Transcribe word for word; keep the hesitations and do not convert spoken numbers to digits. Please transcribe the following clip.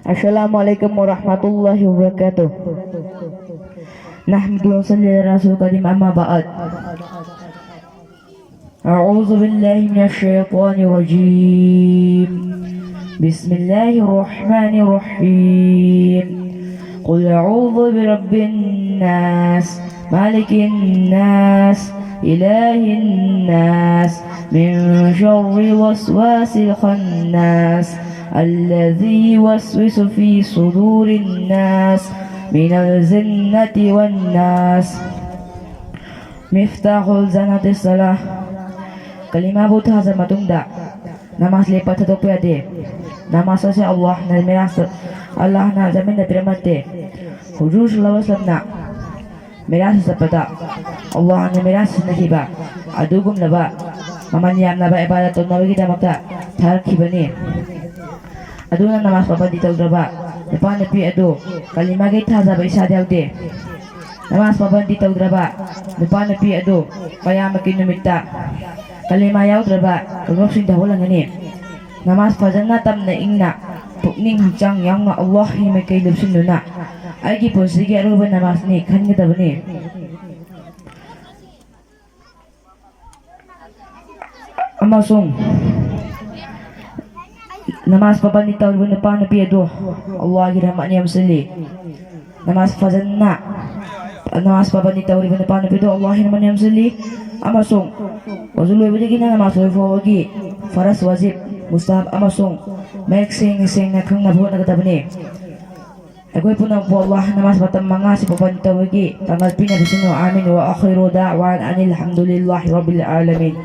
السلام عليكم ورحمة الله وبركاته. نحمد ونصلي على رسول الكريم، أما بعد. أعوذ بالله من الشيطان الرجيم. بسم الله الرحمن الرحيم. قل أعوذ برب الناس، ملك الناس، إله الناس، من شر الوسواس الخناس، الذي يوسوس في صدور الناس، من الجنة والناس. مفتاح الجنة الصلاة. ꯀꯂꯤꯃꯥꯕꯨ ꯊꯥꯖ ꯃꯇꯨꯡꯗ ꯅꯃꯥꯖ ꯂꯦꯞꯄ ꯊꯥꯗꯣꯛꯄ ꯌꯥꯗꯦ꯫ ꯅꯃꯥꯖ ꯑꯁꯤ ꯑꯜꯂꯥꯍꯅ ꯃꯤꯔꯥꯖ, ꯑꯜꯂꯥꯍꯅ ꯖꯃꯤꯟꯗ ꯄꯤꯔꯝꯃꯠꯇꯦ꯫ ꯍꯨꯖꯨꯔ ꯁꯜꯂꯜꯂꯥꯍꯨ ꯑꯂꯥꯏꯍꯤ ꯋꯥꯁꯂꯝꯅ ꯃꯤꯔꯥꯖ ꯆꯠꯄꯗ ꯑꯜꯂꯥꯍꯅ ꯃꯤꯔꯥꯖ ꯁꯤꯟꯅꯈꯤꯕ ꯑꯗꯨꯒꯨꯝꯂꯕ ꯃꯃꯜ ꯌꯥꯝꯂꯕ ꯏꯕꯥꯗꯠ ꯇꯧꯅꯕꯒꯤꯗꯃꯛꯇ ꯊꯥꯔꯛꯈꯤꯕꯅꯤ꯫ ꯑꯗꯨꯅ ꯅꯃꯥꯖ ꯄꯥꯕꯟꯗꯤ ꯇꯧꯗ꯭ꯔꯕ ꯅꯨꯄꯥ ꯅꯨꯄꯤ ꯑꯗꯨ ꯀꯂꯤꯃꯥꯒꯤ ꯊꯥꯖꯕ ꯏꯁꯥꯗ ꯌꯥꯎꯗꯦ꯫ ꯅꯃꯥꯖ ꯄꯥꯕꯟꯗꯤ ꯇꯧꯗ꯭ꯔꯕ ꯅꯨꯄꯥ ꯅꯨꯄꯤ ꯑꯗꯨ ꯀꯌꯥꯃꯠꯀꯤ ꯅꯨꯃꯤꯠꯇ ꯀꯂꯤꯃꯥ ꯌꯥꯎꯗ꯭ꯔꯕ ꯀꯥꯡꯂꯨꯞꯁꯤꯡꯗ ꯍꯧꯒꯠꯂꯝꯒꯅꯤ꯫ ꯅꯃꯥꯖ ꯐꯖꯅ ꯇꯝꯅ ꯏꯪꯅ ꯄꯨꯛꯅꯤꯡ ꯍꯛꯆꯥꯡ ꯌꯥꯎꯅ ꯑꯜꯂꯥꯍꯒꯤ ꯃꯥꯏꯀꯩ ꯂꯨꯞꯁꯤꯟꯗꯨꯅ ꯑꯩꯒꯤ ꯄꯨꯟꯁꯤꯒꯤ ꯑꯔꯣꯏꯕ ꯅꯃꯥꯖꯅꯤ ꯈꯟꯒꯗꯕꯅꯤ꯫ ꯑꯃꯁꯨꯡ ꯅꯃꯥꯖ ꯄꯥꯕꯟꯗꯤ ꯇꯧꯔꯤꯕ ꯅꯨꯄꯥ ꯅꯨꯄꯤ ꯑꯗꯨ ꯑꯜꯂꯥꯍꯒꯤ ꯔꯍꯃꯠꯅ ꯌꯣꯝꯁꯤꯜꯂꯤ꯫ ꯅꯃꯥꯖ ꯐꯖꯅ, ꯅꯃꯥꯖ ꯄꯥꯕꯟꯗꯤ ꯇꯧꯔꯤꯕ ꯅꯨꯄꯥ ꯅꯨꯄꯤꯗꯨ ꯑꯜꯂꯥꯍꯒꯤ ꯔꯍꯃꯠꯅ ꯌꯣꯝꯁꯤꯜꯂꯤ꯫ ꯑꯃꯁꯨꯡ ꯋꯖꯨ ꯂꯣꯏꯕꯗꯒꯤꯅ ꯅꯃꯥꯖ ꯂꯣꯏꯕ ꯐꯥꯎꯕꯒꯤ ꯐꯔꯖ, ꯋꯥꯖꯤꯕ, ꯃꯨꯁꯇꯍꯕ ꯑꯃꯁꯨꯡ ꯃꯌꯦꯛ ꯁꯦꯡꯅ ꯁꯦꯡꯅ ꯈꯪꯅꯕ ꯍꯣꯠꯅꯒꯗꯕꯅꯤ꯫ ꯑꯩꯈꯣꯏ ꯄꯨꯝꯅꯃꯛꯄꯨ ꯑꯜꯂꯥꯍꯅ ꯅꯃꯥꯖ ꯃꯇꯝ ꯃꯉꯥ ꯑꯁꯤ ꯄꯥꯕꯟꯗꯤ ꯇꯧꯕꯒꯤ ꯄꯥꯡꯒꯜ ꯄꯤꯅꯕꯤꯁꯅꯨ꯫ آمين. وآخر دعوانا أن الحمد لله رب العالمين.